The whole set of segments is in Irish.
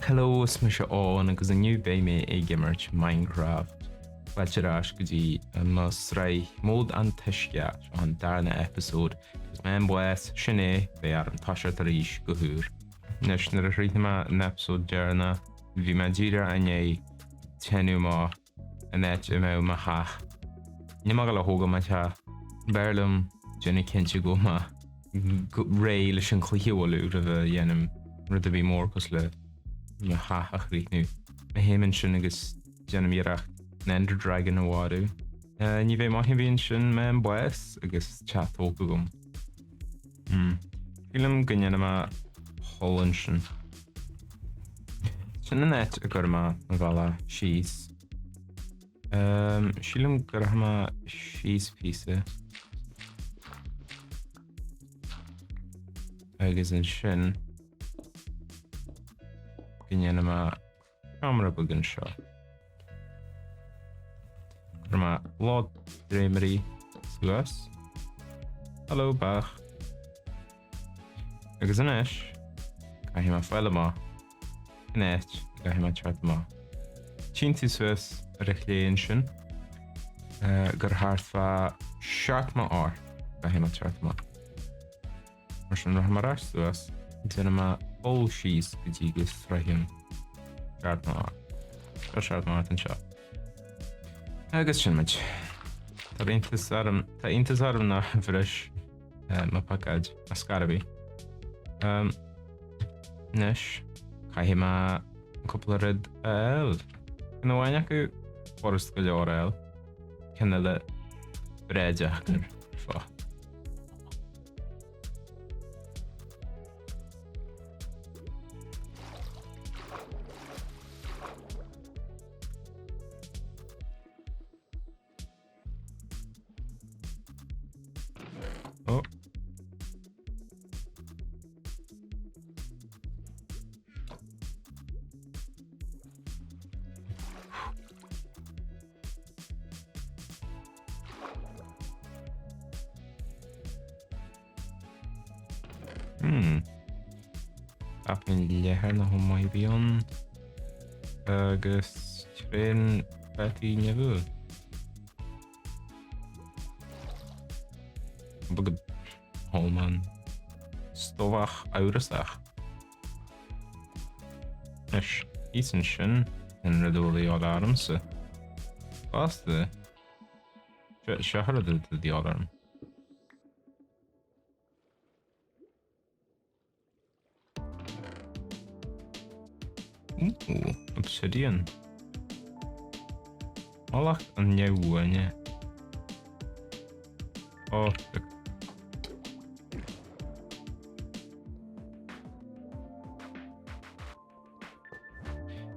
Hello, is mise Eoin agus inniu beidh mé ag imirt Minecraft. Fáilte ar ais go dtí mo sraith Mód an tUisce, seo an darna eipeasóid agus má fhaighim bás, sin é, beidh orm toiseacht arís go húr. Anois, nuair a chríochnaigh mé an eipeasóid deireanach, bhí mé díreach i ndiaidh déanamh amach an áit a mbeadh mo theach. Níl mé ag gabháil a thógáil mo theach. B'fhearr liom déanamh cinnte go bhfuil mé réidh leis an chluiche a bhailiú roimh a dhéanaim rud ar bith mór cosúil le mo theach a chríochnú. Má théim ansin agus déanaim iarracht an Ender Dragon a mharú. Ní bheidh maith ar bith ansin má fhaighim bás agus teach tógtha agam. Hmm. Sílim go ndéanfaidh mé poll ansin. Sin an áit a gcuirfidh mé mo bhealach síos. Um, sílim go rachaidh mé síos píosa. Agus ansin go ndéanfaidh mé Seomra beag anseo. Cuirfidh mé lán dréimirí suas. Hello, beach. Agus anois, caithfidh mé fáil amach cén áit a gcaithfidh mé teacht amach. Tchíonn tú suas ar a chlé ansin gur thart fá 78 caithfidh mé teacht amach. Mar sin rachaidh mé ar ais suas, déanfaidh mé poll síos go dtí go sroichim 78. Seo 78 anseo. Agus sin muid. Tá iontas orm, tá iontas orm nár bhris mo phicéad ar scor ar bith. Um, anois, caithfidh mé cúpla rud a fháil. Ceann amháin acu furast go leor a fháil. Ceann eile breá deacair fá. Oh. Hmm. Apainn leathair na maith bhí ann agus tréan pheataí nimhiúil. Bug Holman. Stobhach amhrasach. Anois, thíos ansin, an rud a bhfuil de dhíobháil ormsa. Fosta, seo an rud atá de dhíobháil orm. Ooh, obsidian. Mallacht an neamhbhuaine. Oh,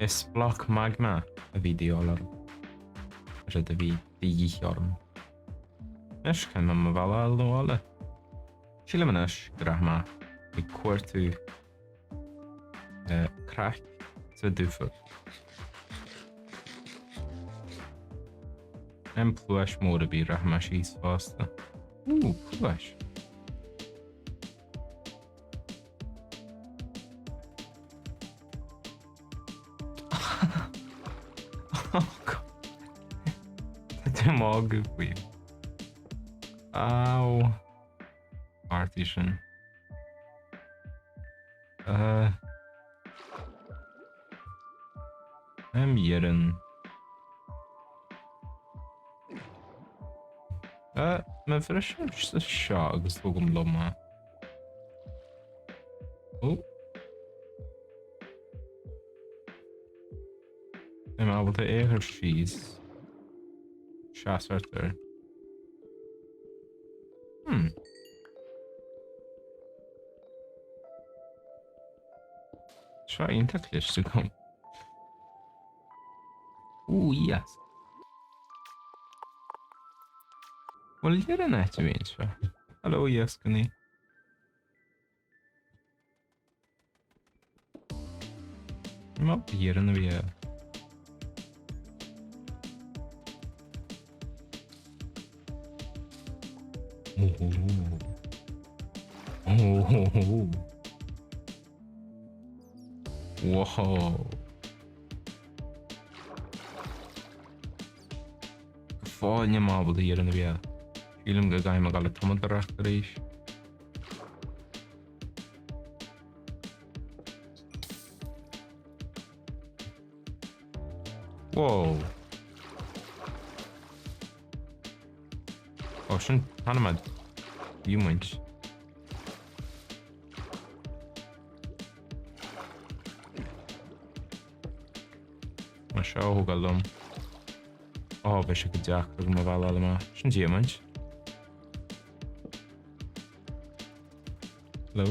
Is bloc magma a bhí de dhíobháil orm. Rud a bhí de dhíth orm. Anois caithfidh mé mo bhealach a fháil abhaile. Sílim anois go rachaidh mé ag cuartú craic sa dúpholl. An pluais mór ar bith rachaidh mé síos fosta. Ooh, pluais. Oh God. Tá tú magadh faoi. Au. Artaí sin. Uh. Am iarann. Uh, má bhrisim seo agus tógaim liom é. Ó. Beidh mé ábalta é a chur síos. Seas ort air. Hmm. Seo iontach cliste agam. Ooh, yes. Bhuel, ar an áit a bhíonn seo. Hello, iascannaí. Má iarann a bhí air. Oh. Oh. Whoa. Go fóill níl mé ábalta dheireadh na bia. Sílim go gcaithfidh mé dul ag tumadóireacht arís. Whoa. Ó, sin an-chuid diamaint. Mar seo a thógáil liom. Ó, beidh sé go deacair agam mo bhealach a fháil amach. Sin diamaint. Hello?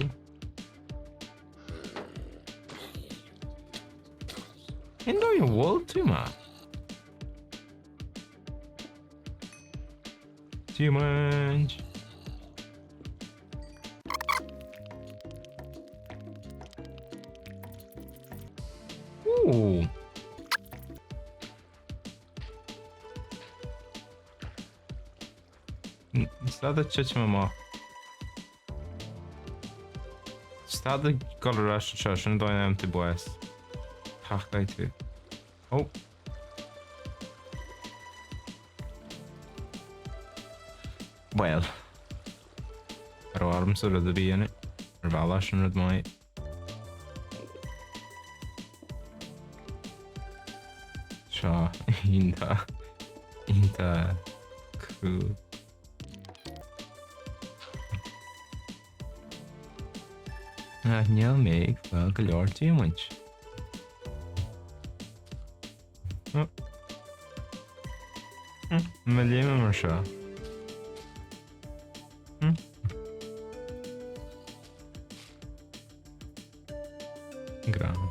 Cén dóigh a bhfuil tú mé? Diamaint. Ooh. Stad ag titim amach. Stad ag dul ar ais anseo, sin an dóigh a fhaigheann tú bás. Tachtaigh tú. Ó. Bhuel. Ar ormsa rud a bhí in ar bhealach sin rud maith. Seo iontach iontach cool. Ach níl mé ag fáil go leor diamaint. Má léimim mar seo. Gránna.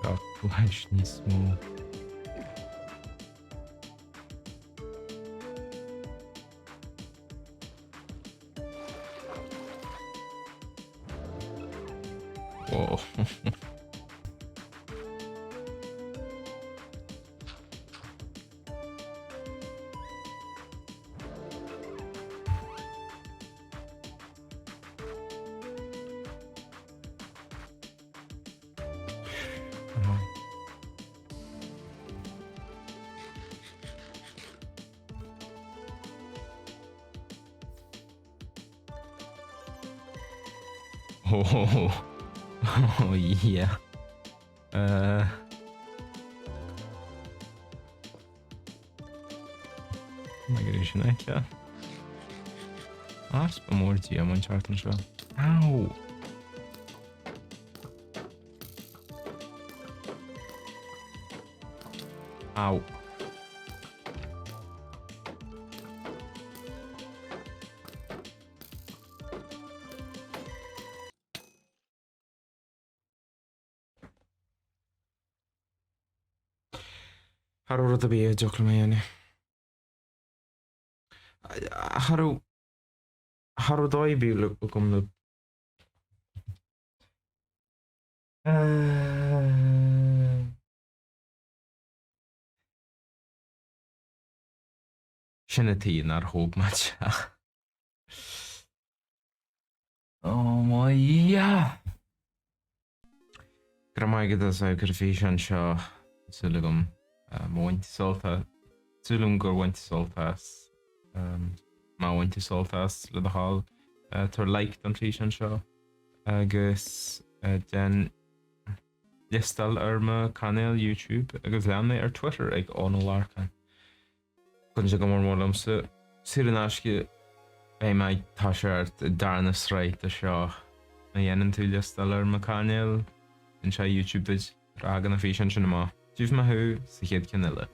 Tá flash níos mó. Whoa. Oh, oh yeah. Uh, Má sin aici. Easpa mór diamaint thart anseo. Ow! Ow. Cha raibh rud ar bith a dtiocfadh liom a dhéanamh. Cha raibh, cha raibh dóigh ar bith agam le Sin an tuige nár thóg mé teach. Oh my Dhia! Go raibh maith agat as amharc ar an bhfíseán seo. Tá súil agam má bhain tú sult as. Súil agam gur bhain tú sult as. Má bhain tú sult as, le do thoil, tabhair like don fhíseán seo agus déan liostáil ar mo chainéal YouTube agus lean mé ar Twitter ag Eoin Ó Lorcáin. Cuireann sé go mór mór liomsa. Saor in aisce, beidh mé ag toiseacht an darna sraith de seo. Má dhéanann tú liostáil ar mo chainéal, inseoidh YouTube duit nuair a thagann an físeán sin amach. Tchífidh mé thú sa chéad cheann eile.